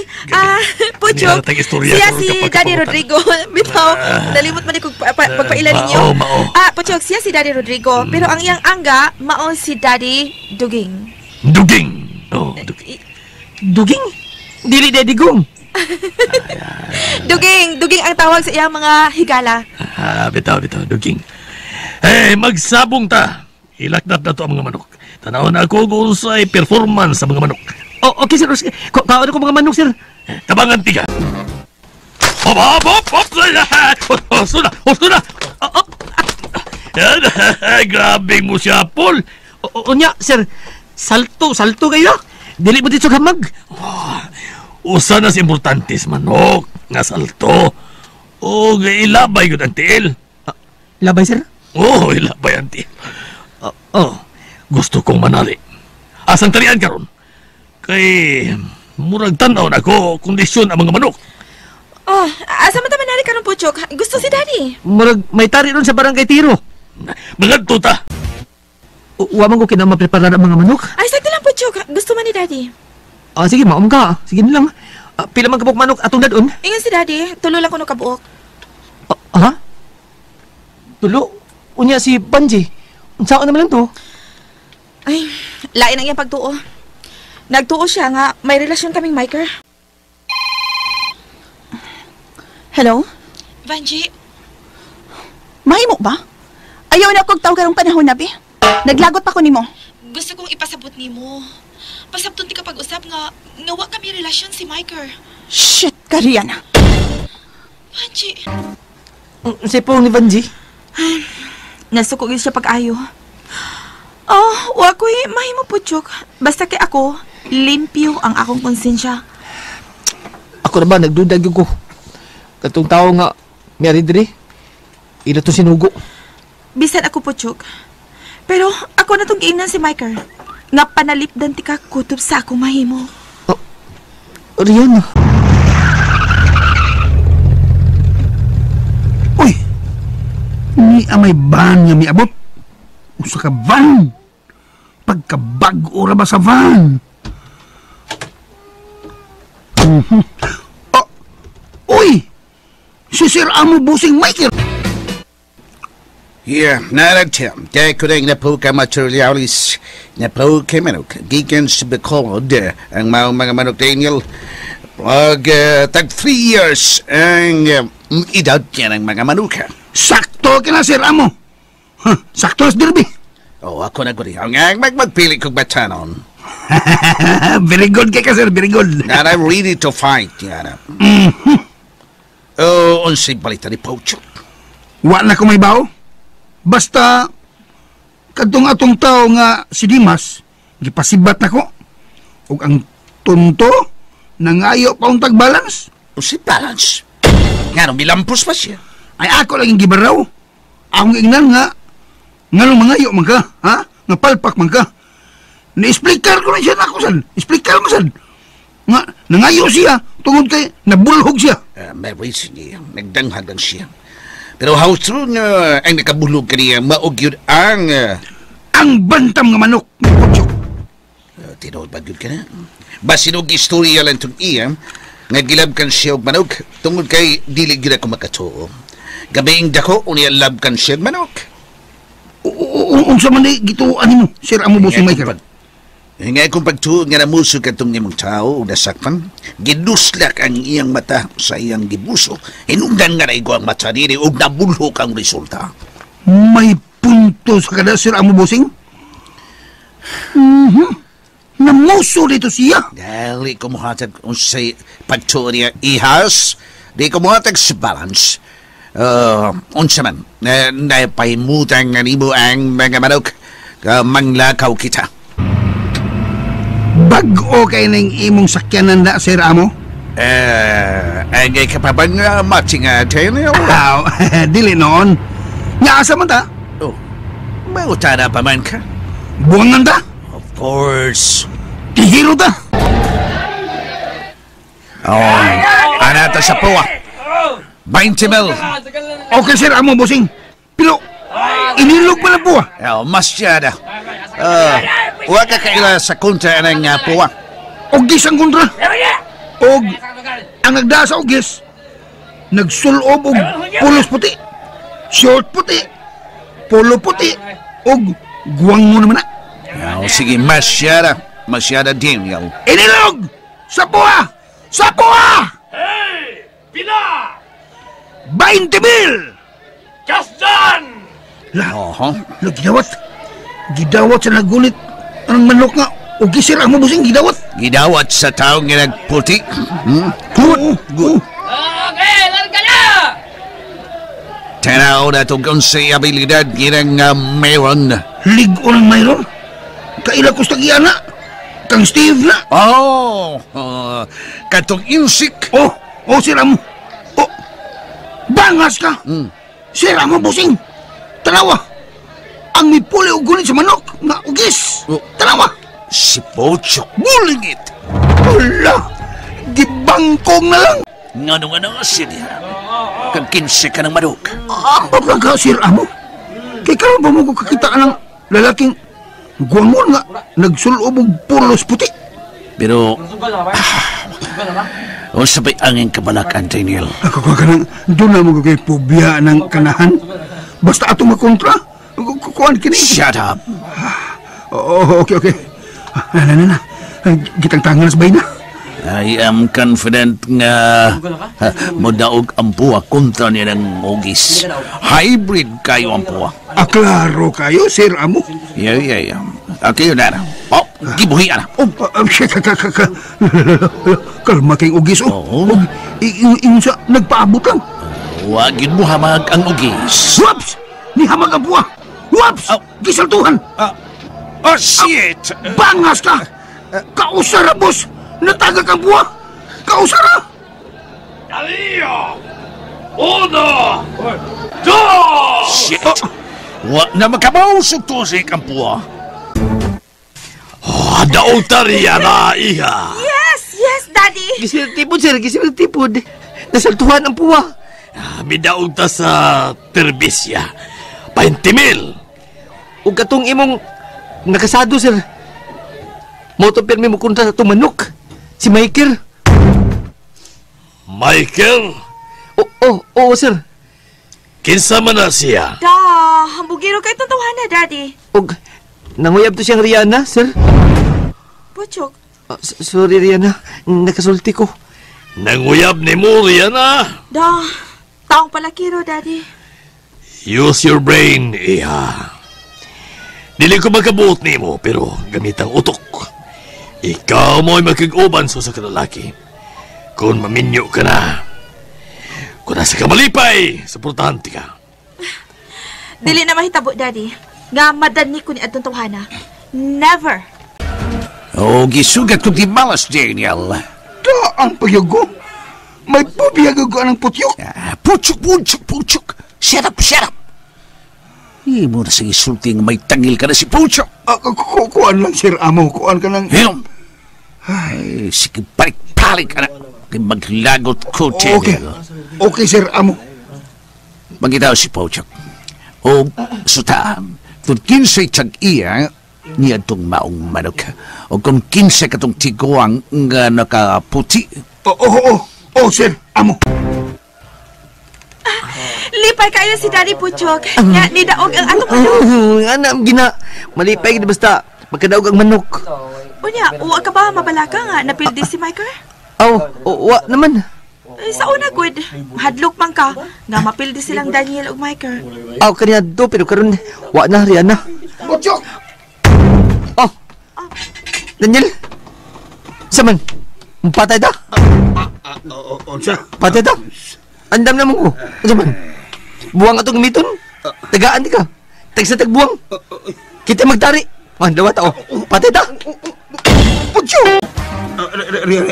Puchok, siya si Daddy Rodrigo. Bitaw, nalimot man ni kong pagpaila ninyo. Mao. Puchok, siya si Daddy Rodrigo. Pero ang iyang angga, mao si Daddy Duging. Duging? Oh, Duging. Duging? Dili Daddy Gong. Duging, Duging ang tawag sa iyang mga higala. Bitaw, Duging. Eh, magsabong ta. Ilakdat na to ang mga manok. Tanaw na ako kung sa'y performance sa mga manok. Oh, okay, sir. Kaano ko mga manok, sir? Tabangan tiga. Hop, hop, hop, hop! Husto na, husto na! Grabe mo siya, Paul. Unya, sir. Salto, salto kayo. Dili mo dito hamag. Usa na si importante sa manok nga salto. O, ilabay yun ang tiil. Labay, sir? Oo, ilabay ang tiil. Oh, gusto kong manali. Asang talian karon? Kay murag tan-aw na ko kondisyon ang mga manok. Oh, asa man ta manali karon, Puchok? Gusto si Daddy. Murag may tari ron sa barangay Tiro. Mangadto ta. Wa man ko kinamapreparar ang mga manok. Ay, sakto lang, Puchok. Gusto man ni Daddy. Sige, maum ka. Sige na lang. Pila man kabuk manok atong dadon? Ingon si Daddy, tulo lang kuno kabuok. Ha? Tulo? Unya si Banji. Unsaon naman lang to? Ay, lain ang iyang pagtuo. Nagtuo siya nga may relasyon kaming Miker. Hello? Vanji? Mahimo ba? Ayaw na akong tawag karong panahon na, be. Naglagot pa ko nimo. Gusto kong ipasabot nimo. Pasabton ti ka pag-usap nga wa kami relasyon si Miker. Shit, Kariana. Vanji. Si pong ni Vanji? Nasuko gyud siya pag-ayo. Oh, wa ko'y mahimo, Puchok. Basta kay ako, limpyo ang akong konsensya. Ako na ba, nagdudag ko. Katong tao nga, may diri, ila to sinugo. Bisan ako, Puchok. Pero ako na tong giingnan si Miker. Nga panalipdan ti ka kutob sa akong mahimo. Oh, Rihanna. Uy! Ni amay van nga miabot. Usa ka van. Pagkabag-o ra ba sa van? Oh, uy! Si Sir Amo Busing Michael! Yeah, naragtim. Decorating na po ka materialis na po kay manok. Gikan sa Bacolod ang mga manok, Daniel. Pag tag 3 years ang edad niya ng mga manuka. Sakto ka na, Sir Amo. Huh, sakto sa derby. Oh, ako na guri. Ang magpili kong batanon. Very good kay ka, sir. Very good. And I'm ready to fight, yana. Oh, unsay balita ni Pocho? Wa na ko may bao. Basta, kadtong atong tao nga si Dimas, gipasibat na ko. Ug ang tunto, nangayo pa untag balance. Unsay balance? Nga, milampos pa siya. Ay, ako lang yung gibaraw. Akong ingnan nga, nganong mangayo man ka, ha? Nga palpak man ka. Ni-explicar ko na siya na ako, san. Explicar mo, san. Nga, nangayo siya, tungod kay, nabulhog siya. May reason niya, nagdanghag lang siya. Pero how true nga ang nakabulog kaniya, maog yun ang... ang bantam nga manok, ni Pochok. Tinuod ba yun ka na? Basinog istorya lang itong iya, nga gilabkan siya og manok, tungod kay dili gyud ako makatuo. Gabiing dako, unya labkan siya og manok. Unsa man di gituan nimo, Sir Amo Busing Michael? Nga kung pagtuo nga namusog katong nimong tao o nasakpan, ginuslak ang iyang mata sa iyang gibuso. Hinungdan nga naigo ang mata nini ug nabulhok ang resulta. May punto sa kada, Sir Amo Busing? Namuso dito siya. Dali ko muhatag unsay pagtuo niya ihas, di ko muhatag sa balance. Unsa man, napahimutan nga nimo ang mga manok, manglakaw kita. Bag-o kay ning imong sakyanan na, Sir Amo? Ang kapabang matinga, Daniel? Aw, dili noon. Nga asa man ta? Oh, mautana pa man ka. Buwangan ta? Of course. Tihiro ta? Oh, anata sa puwa. 20 mil. Okay, Sir Amo, bossing. Pero, inilog pa na puwa. Oh, masyada. Wa ka kaila sa kontra ng puwa. Ugis ang kontra. Og ang nagdaa sa ugis, nagsulob og pulos puti, short puti, polo puti, og guwang mo naman na. Oh, sige, masyada. Masyada, Daniel. Inilog! Sa puwa! Sa puwa! Hey! Pila! 20,000! Kasdan! La, la, gidawat. Gidawat sa nagulit ang manok nga. O gisir ang mabusing gidawat. Gidawat sa taong nga nagputi. Good, good. Okay, larga na! Tanaw na itong kung sa abilidad ginang meron. Ligo ng mayroon. Kaila ko sa tagian na. Kang Steve na. Oh, katong insik. Oh, oh, sira mo. Oh, bangas ka. Sira mo, busing. Tanawa. Ang mipuli o gulit sa manok nga ugis. Oh. Tanawa. Si Pochok bulingit. Wala. Gibangkong na lang. Ngano nga na siya niya. Kag 15 ka ng manok. Ambot lang ka, sira mo. Kay karon ba mo ko kakita ng lalaking guwangon nga nagsulob og pulos puti. Pero, unsa ba'y angin kabalakan, Daniel? Ako ka nang, doon na mo kay pobya ng kanahan. Basta atong makontra. Kukuan kini. Shut up. Oh, okay, okay. Na. Gitang tangan sa bay na. I am confident nga modaog ang puwa kontra niya ng ugis. Hybrid kayo ang puwa. Ah, klaro kayo, sir amo. Yeah. Okay, yun na. Oh, gibuhi na. Oh, kalma kayong ugis, oh. Oo. Ingon sa, nagpaabot lang. Wag yun mo hamag ang ugis. Whoops! Nihamag ang puwa! Whoops! Oh. Gisaltuhan! Oh, shit! Bangas ka! Kausara, boss! Natagak ang buwa! Kausara! Daliyo! Uno! Dos! Shit! Wa na makabaw sa tusik ang puwa. Oh, daog ta Rihanna, iha! Yes, yes, Daddy! Gisiltipod, sir. Gisiltipod. Nasaltuhan ang puwa. Midaog ta sa Terbisya. 20,000! Ug katong imong nakasado, sir. Moto pirmi mo kontra sa itong manok. Si Michael. Michael? Oo, sir. Kinsa man na siya? Da, hambugiro kay itong tawana, Daddy. Og nanguyab to siyang Rihanna, sir. Puchok. Sorry, Rihanna. Nakasulti ko. Nanguyab ni mo, Rihanna? Da, taong palakiro, Daddy. Use your brain, iha. Dili ko magkabuot nimo, pero gamit ang utok. Ikaw mo'y makig-uban sa kalalaki. Kung maminyo ka na, kung nasa kamalipay, suportahan ka. Dili na mahitabo, Daddy. Nga madani ko ni atong tawhana. Never. Oh, gisugat kong di malas, Daniel. Da ang pagyago. May pabiyag ko ang putyok. Puchok, puchok, puchok. Shut up, shut up. Imo na sa isulti nga may tangil ka na si Puchok. Kuan lang, sir amo. Kuan ka lang. Hilom. Ay, sige, balik-balik ka na. Maglagot ko, Okay. Daniel. Okay, sir amo. Magitaw si Puchok. O, suta, kung kinsay tag-iya, niya itong maong manok. O kung kinsay katong tiguang nga nakaputi. Oo, sir amo. Lipay kayo si Daddy Puchok. Nga, nidaog ang atong manok. Anak, gina. Malipay gina basta. Magkadaog ang manok. Unya, uwa ka ba mabalaka nga napildi si Michael? Aw, uwa naman. Eh, sa una, good. Hadlok man ka nga mapildi silang Daniel ug Michael. Aw, kaniya do, pero karon wa na, Rihanna. Puchok! Oh! Daniel! Saman? Patay ta? Unsa? Patay ta? Andam na mo ko. Saman? Buwang atong gamiton? Tagaan di ka. Tagsa tagbuwang. Kita magtari. Dawat ako. Patay ta? Puchok!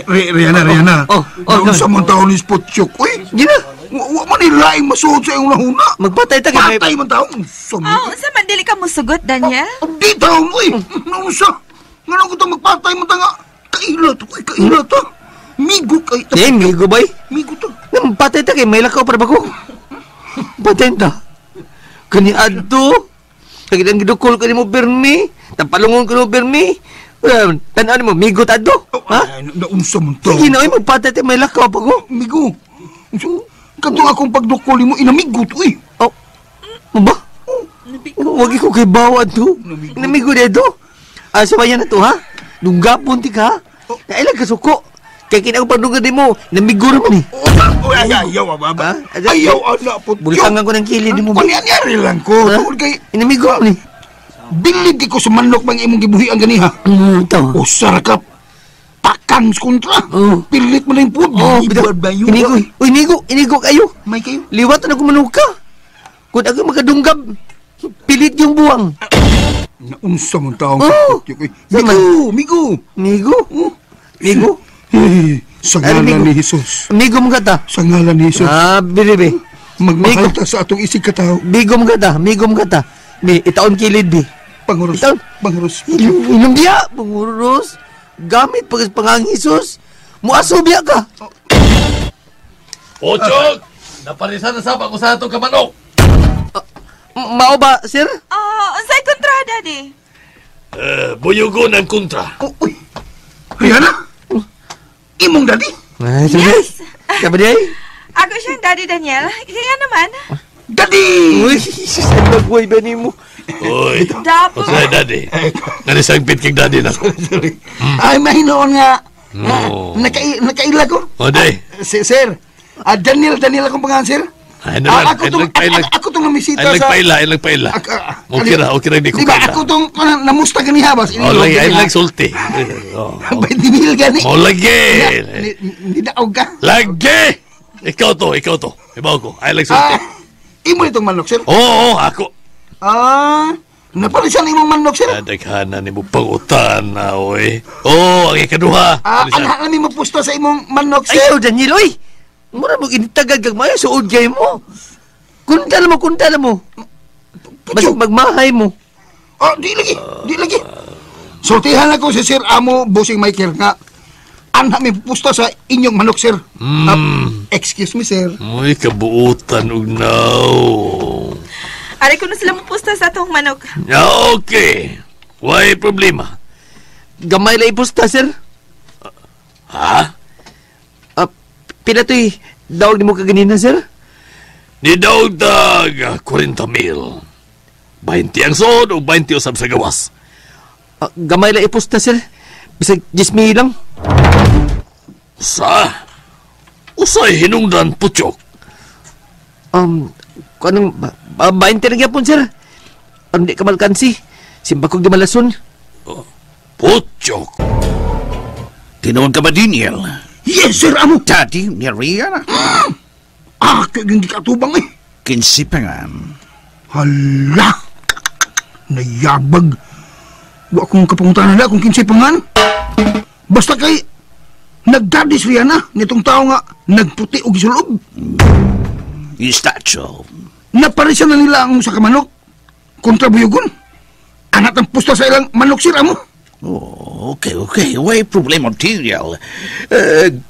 Rihanna, Rihanna. Oh, Unsa man taon ni Puchok, uy? Gina. Wa man ilaing masuod sa iyong lahuna. Magpatay ta kay Patay man taon. Unsa man? Oh, unsa man dili ka musugot, Daniel? Di taon, uy. Unsa? Ngano ko ta magpatay man ta nga? Kaila to, uy, kaila to. Migo kay ta. Eh, migo bay. Migo to. Nang patay ta kay may lakaw para bako. Patay ta. Kani adto. Kaya ang gidukol ko nimo pirmi, tapalungon ko nimo pirmi. Tanaw nimo migo tadto. Ha? Naunsa man to. Sige na oy, magpatay may lakaw pa ko. Migo. Katong akong pagdukol nimo inamigo to eh. Oh. Ba? Wag ko kay bawa to. Namigo dito. Ah, sabayan na to ha. Dunggapon ti ka. Kailan ka suko? Kay kinang pagdunggan nimo, namigo ra man eh. Ayaw, aba. Ayaw, anak po. Bulitangan ko ng kilid nimo. Kunyari lang ko. Tungod kay inamigo man eh. Bilid ko sa manok bang imong gibuhian ganiha. Ito. Usar ka pakang kontra. Pilit mo na yung pud. Oh, inigo. Uy, inigo, inigo kayo. May kayo. Liwat na kumanuka. Kung ako makadunggab, pilit yung buwang. Naunsa mong taong oh. Migo, migo. Migo? Migo? Sa ngalan ni Jesus. Migo mo kata. Sa ngalan ni Jesus. Ah, bilibi. Magmahal ta sa atong isig katao. Migo mo kata, migo mo kata. Mi, itaon kilid, bi. Panguros. Itaon. Panguros. Inom diya, panguros. Gamit pag pangang Jesus. Muaso biya ka. Ochok! Naparisan na saba ko sa atong kamanok. Mao ba, sir? Unsay kontra, daddy? Buyugon ang kontra. Oh, uy. Rihanna? Imong daddy? Ay, yes. Sabi day? Ako siyang daddy, Daniel. Kaya naman. Daddy! Uy, nagway ba ni mo? Uy. Dapo. Uy, daddy. Nalisangpit kang daddy na. Sorry. Ay, mahinoon nga. No. Nakaila ko. O, day. Sir, Daniel, Daniel akong pangalan, sir. Ay, naman. Ako tong namisita sa... Ay, nagpaila, Okay ra, okay ra, di ko diba, ako tong namusta ganiha ba? Oh, lagi, ay, lang sulti. 20 mil gani. Oh, lagi. Hindi daog ka. Lagi! Ikaw to, ikaw to. Ibaw ko. Ay, lang sulti. Imo itong manok, sir? Oo, ako. Napalisan imong manok, sir? Daghanan ni mo pangutan na, oy. Oo, ang ikaduha. Anak namin mapusta sa imong manok, sir. Ayaw, Daniel, oy! Mura mo initagag kag mayo suod kay mo. Kundal mo, kundal mo. Basig magmahay mo. Oh, di lagi, di lagi. Sultihan ako si Sir Amo Busing Michael nga anak mi pusta sa inyong manok, sir. Excuse me, sir. Uy, kabuutan og now. Ari ko na sila mapusta sa atong manok. Okay. Why problema? Gamay la ipusta, sir. Ha? Pila to'y daog ni mo kaganina, sir? Ni daog tag 40 mil. 20 ang sood o 20 usab sa gawas. Gamay la ipusta, sir. Bisag 10 mil lang. Usa? Usay hinungdan, Puchok? Anong, 20 lang yapon, sir. Ano di ka malkansi? Simbakog di malason. Puchok! Tinuon ka ba, Daniel? Yes, sir, amo. Daddy, ni Rihanna. Kaya hindi katubang eh. Kinsipangan. Hala! Nayabag. Wa kong kapanguntahan na kung kinsipangan. Basta kay nagdadis Rihanna nitong tao nga nagputi og gisulob. Is that so? Naparisan na nila ang sa kamanok kontra buyugon. Anak ang pusta sa ilang manok, sir, amo. Oh, okay, okay. Way problema, Daniel.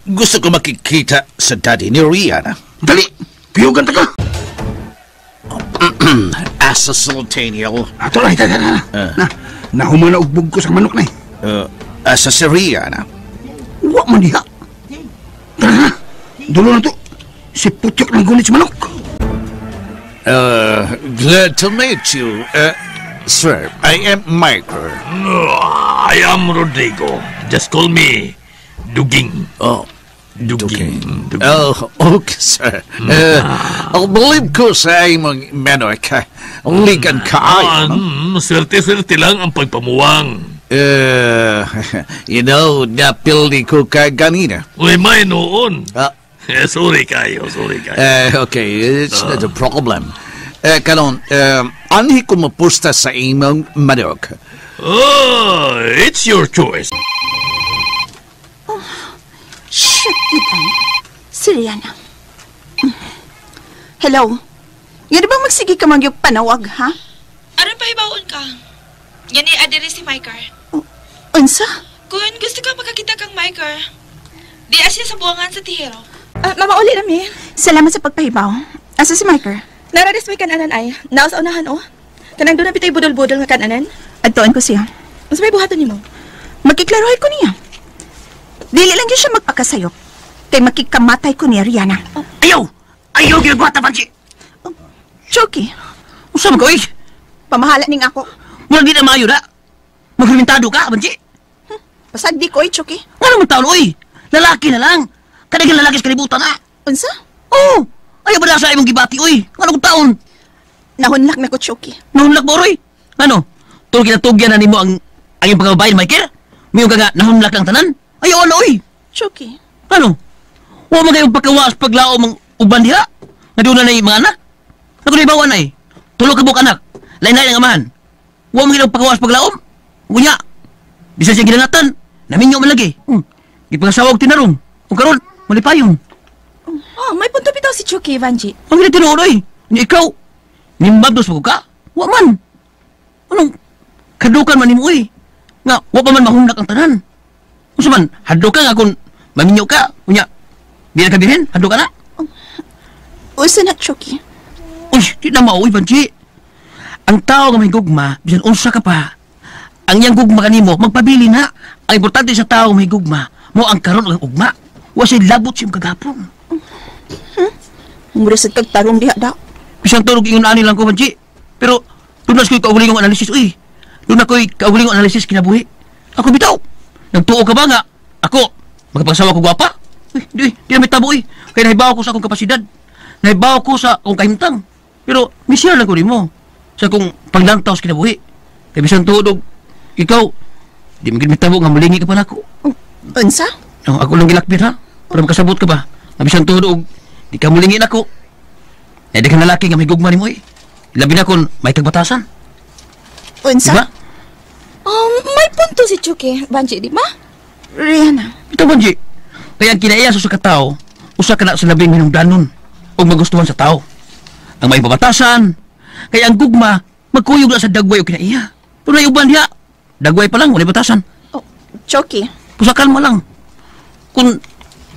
Gusto ko makikita sa daddy ni Rihanna. Dali! Piyugan ta ka! Asa sa Daniel. Ato lang, ito, ito. Nahuma na ugbog ko sa manok na eh. Asa si Rihanna. Wa man diha. Tara na! Dulo na to. Si Putyok ng gunit sa manok. Glad to meet you. Sir, I am Michael. I am Rodrigo. Just call me Duging. Oh, Duging. Duging. Oh, okay, sir. I believe ko sa imong manok. Ligan kaayo. Swerte-swerte lang ang pagpamuwang. You know, napildi ko ka ganina. Uy, may noon. Sorry kayo, sorry kayo. Okay, it's not a problem. Karon, anhi ko mapusta sa imong manok. Oh, it's your choice. Oh, shit, yun ay. Si Rihanna. Hello? Yan ba magsige ka magyog panawag, ha? Aron pahibaon ka. Yan ay adere si Michael. Oh, unsa? Kung gusto ka makakita kang Michael, di asya sa buwangan sa Tihero. Mama, uli na mi. Salamat sa pagpahibaw. Asa si Michael? Naradis may kananan ay. Naos unahan, oh. Kanang doon na bitay budol-budol nga kananan? Adtoan ko siya. Unsa may buhaton nimo? Magkiklarohay ko niya. Dili lang yun siya magpakasayop. Kay makikamatay ko niya, Rihanna. Oh. Ayaw! Ayaw ginabuhat na, Banji! Oh, Chucky. Unsa man ka, oy? Pamahala ning ako. Murag di na maayo na. Maghermentado ka, Banji. Pasagdi ko, oy, Chucky. Nga naman taon, oy? Lalaki na lang. Kadagang lalaki sa kalibutan, na. Unsa? Oo! Ayaw ba na sa imong gibati, oy? Nga naman taon? Nahunlak na ko, Chucky. Nahunlak mo, oy? Ano? Tulog kinatugyan na nimo ang iyong pagkababae, Michael? Mayon ka nga, nahunlak lang tanan? Ayaw, ano, oy? Chucky. Ano? Huwag mo kayong pagkawas paglao mang uban diha? Nga doon na na mga anak? Ako na ibawan ay. Tulog ka buok anak. Lain-lain ang amahan. Huwag mo kayong pagkawas paglaom? Ngunya. Bisa siya ginangatan. Naminyo man lagi. Gipangasawag tinarong. O karon, malipayon. Oh, may punto bitaw si Chucky, Vanji. Ang ginatinuod, oy. Ni ikaw, nimbabdos mo ka? Wa man. Anong kadukan man nimo, oy. Nga, wa pa man mahundak ang tanan. Unsa man, hadlo ka nga kung maminyo ka. Unya, di na ka birhen, hadlo ka na. Unsa na, Chucky? Uy, di na mauwi, Banji. Ang tao nga may gugma, bisan unsa ka pa, ang iyang gugma kanimo, magpabili na. Ang importante sa tao may gugma, mo ang karon og ugma. Wa siya labot siyang kagapon. Mura sad kag tarong diha daw. Bisan tulog ingon ani lang ko, Banji. Pero doon na ko'y kaugalingong analisis, uy. Doon na ko'y kaugalingong analisis kinabuhi. Ako bitaw. Nagtuo ka ba nga? Ako, magpagsawa ko gwapa? Uy, di na may tabo, uy. Kaya nahibaw ko sa akong kapasidad. Nahibaw ko sa akong kahimtang. Pero, misya lang ko rin mo sa akong paglantaw sa kinabuhi. Kaya bisan tuod, ikaw, di mo gid may tabo nga malingi ka pa nako. Unsa? No, ako lang gilakbit, ha? Para makasabot ka ba? Nga bisan tuod, di ka mulingi nako. Eh, di ka lalaki nga may gugma nimo, eh. Labi na kung may kagbatasan. Unsa? Diba? May punto si Chucky, Banji, di ba? Rihanna. Ito, Banji. Kaya ang kinaiya sa katao, usa ka na sa labing hinungdanon o magustuhan sa tao. Ang may babatasan, kaya ang gugma, magkuyog na sa dagway o kinaiya. Pero na uban diha, dagway pa lang, walay batasan. Oh, Chucky. Pusakan mo lang. Kung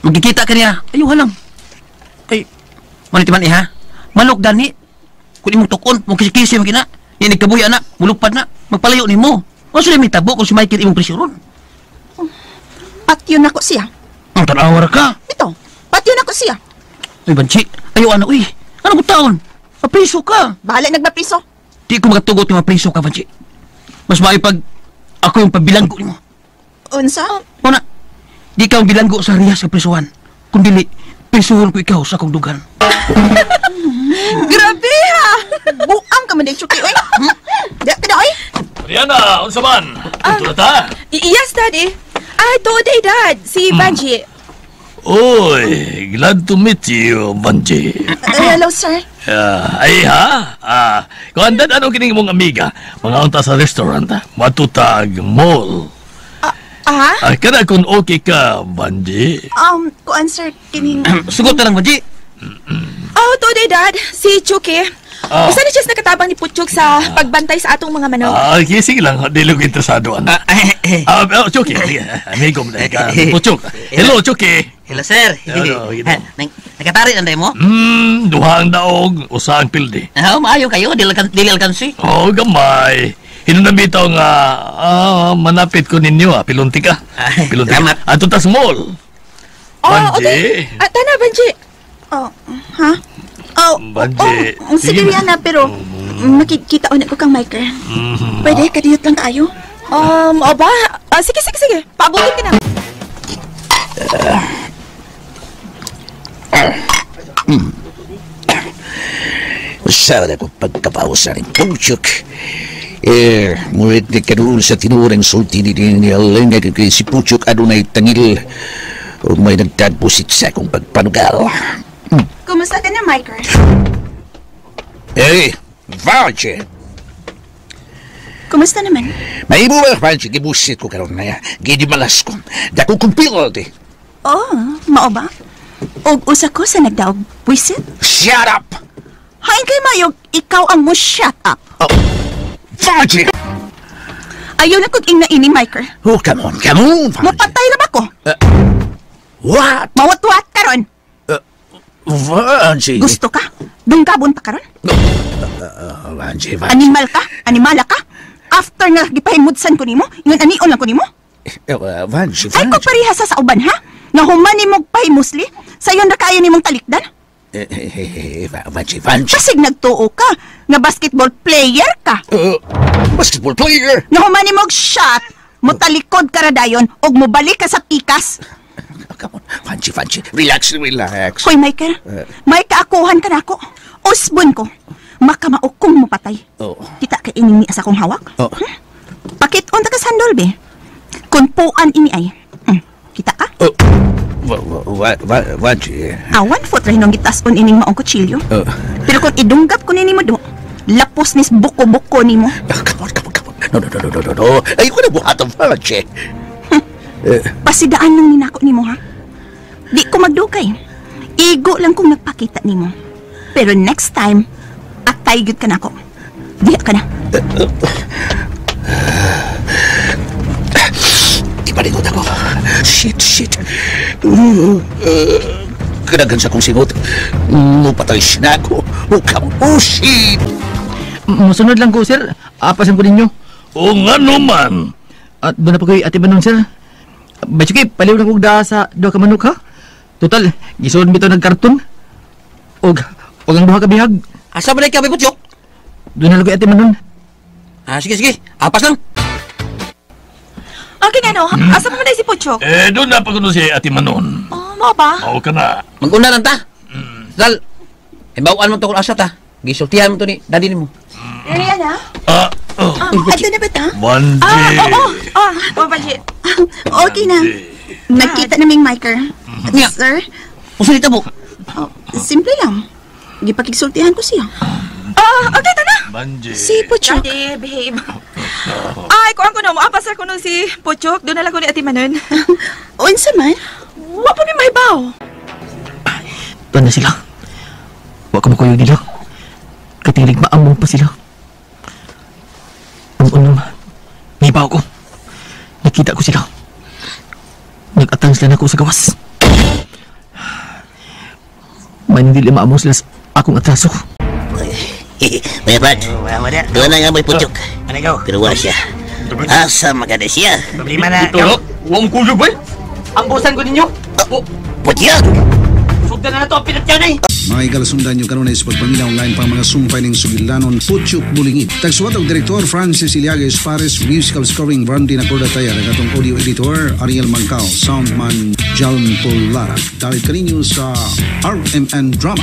magkikita ka niya, ayuha lang. Kay, manitiman iha, manok gani. Kung imong tukon, mong kisikisi mo kina, yan nagkabuya na, mulupad na, magpalayo ni mo. O sila may tabo kung si Michael imong presyoron. Patyon ako siya. Ang tanawar ka. Ito, patyon ako siya. Uy, Banji, ayaw ano, uy. Ano kong taon? Mapriso ka. Bahala nagmapriso. Di ko makatugot ng mapriso ka, Banji. Mas maayo pag ako yung pabilanggo nimo. Unsa? Una, di ka ang bilanggo sa riyas sa prisuhan. Kundili, prisuhan ko ikaw sa akong dugan. Grabe ha! Buang ka man din, Chucky, oy. Di ka na, oy. Rihanna, unsa man? Ito na ta? Yes, Daddy. Ay, today, Dad. Si Banji. Oy, glad to meet you, Banji. Hello, sir. Ay ha? Kung andan ano kining mong amiga, mga unta sa restaurant, matutag mall. Kada kung okay ka, Banji. Kuan, sir, kining... Sugot na lang, Banji. Oh, today, Dad. Si Chucky. Usa ni siya nakatabang ni Putyok sa pagbantay sa atong mga manok. Okay, sige lang. Dili ko interesado, anak. Chucky. Amigo mo na ka. Putyok. Hello, Chucky. Hello, sir. Hello, Nakatari na mo? Duha ang daog, usa ang pildi. Maayo kayo. Dili alkansi. Oh, gamay. Hinundan bitaw nga, manapit ko ninyo, Pilunti ka. Pilunti ka. Ato tas mall. Oh, okay. Tana, Banji. Oh, ha? Oh, Banji. Oh, sige Rihanna, pero makikita ulit ko kang Michael. Pwede, kadiyot lang kayo. Oba? Sige, sige, sige. Paabutin ka na. Usawa na ko pagkapausa ni Puchok. Eh, mulit ni kanuun sa tinurang sulti ni Daniel nga kay si Puchok adunay tangil. O may nagtagpusit sa akong pagpanugal. Kumusta ka na, Michael? Eh, Vanji! Kumusta naman? Maibo ba, Vanji? Gibusit ko karon na. Gidimalas ko. Dako kong pilot eh. Oh, mao ba? Og usa ko sa nagdaog buisit? Shut up! Hain kay Mayog, ikaw ang mo shut up. Oh, Vanji! Ayaw na kog ingna ini, Michael. Oh, come on, come on, Vanji. Mapatay na ba ko? What? Mawatwat karon. Vanji! Gusto ka? Dunggabon ta karon? Vanji, Vanji. Animal ka? Animala ka? After nga gipahimudsan ko nimo, ingon anion lang ko nimo? Vanji, Ay ko Vanji. pareha sa uban ha? Nga human nimog pahimusli, sayon ra kaayo nimong talikdan? Vanji, Vanji. Basig nagtuo ka nga basketball player ka. Basketball player. Nga human nimog shot, motalikod ka ra dayon og mobalik ka sa pikas. Come on, Vanji, Vanji. Relax, relax. Hoy Michael, may kaakuhan ka nako. Usbon ko. Makamao kong mopatay. Oh. Kita ka ining ni asa kong hawak? Oh. Pakit-on ta ka sandol be. Kun puan ini ay. Kita ka? Oh. Vanji. Ah, 1 foot ra hinong gitas-on ining maong kutsilyo. Oh. Pero kung idunggap ko nini mo do, lapos nis buko-buko nimo. Ah, come on, come on, come on. No, no, no, no, no, no. Ay, ko na buhaton, Vanji. Pasidaan lang ninako nimo ha. Di ko magdugay. Igo lang kung nagpakita nimo. Pero next time, atay gyud ka nako. Diha ka na. Ipalikot ako. Shit, shit. Kanagan sa kong singot. Mupatay siya na ako. Oh, come on. Oh, shit. Musunod lang ko, sir. Apasan ko ninyo. O nga naman. At doon na pa ko'y ate Manon, sir. Basically, paliw na kong daa sa duha ka manok, ha? Total, gisuod bitaw nagkarton. Og ang duha ka bihag. Asa ba na ikaw, Putyok? Doon na lang ko'y ate Manon. Ah, sige, sige. Apas lang. Okay nga no, asa pa man si Puchok? Eh, doon na pag si Ate Manon. Oh, mao ba? Mao ka na. Mag-una lang ta. Dal, ibawaan mo to kung asa ta. Gisultihan mo to ni daddy nimo. Rihanna? Ah, oh. Ato na ba ta? Vanji. Ah, oo. Ah, oh, Banji. Okay na. Nagkita naming Michael. Nga. Sir, Usa mo. oh, simple lang. Gipakigsultihan ko siya. Ah, okay ta na. Vanji. Si Puchok. Daddy, behave. Ay, kuan ko no, moapas ra ko no si Puchok. Doon na lang ko ni Ate Manon. Unsa man? Wa pa mi mahibaw. Doon na sila. Wa ko makuyog nila. Katilig maamong pa sila. Ang unong, nibaw ko. Nakita ko sila. Nag-atang sila nako sa gawas. May hindi maamong sila sa akong atraso. May Brad, doon na nga may putyok. Pero wala siya. Asa maganda siya? Problema na. Ito, huwag kuyog ba? Ambusan ko ninyo! Putyok! Sugdan na na to ang pinatyanay! Mga igalasundan nyo kanunay sa pagpaminaw online pa mga sumpay ng sugilanon Putyok Bulingit. Tagsuwat og Direktor Francis Iliagues Pares, Musical Scoring Randy Nacorda Tayar, ang atong audio editor Ariel Mancao, Soundman Jalm Polara. Dalit kaninyo sa RMN Drama.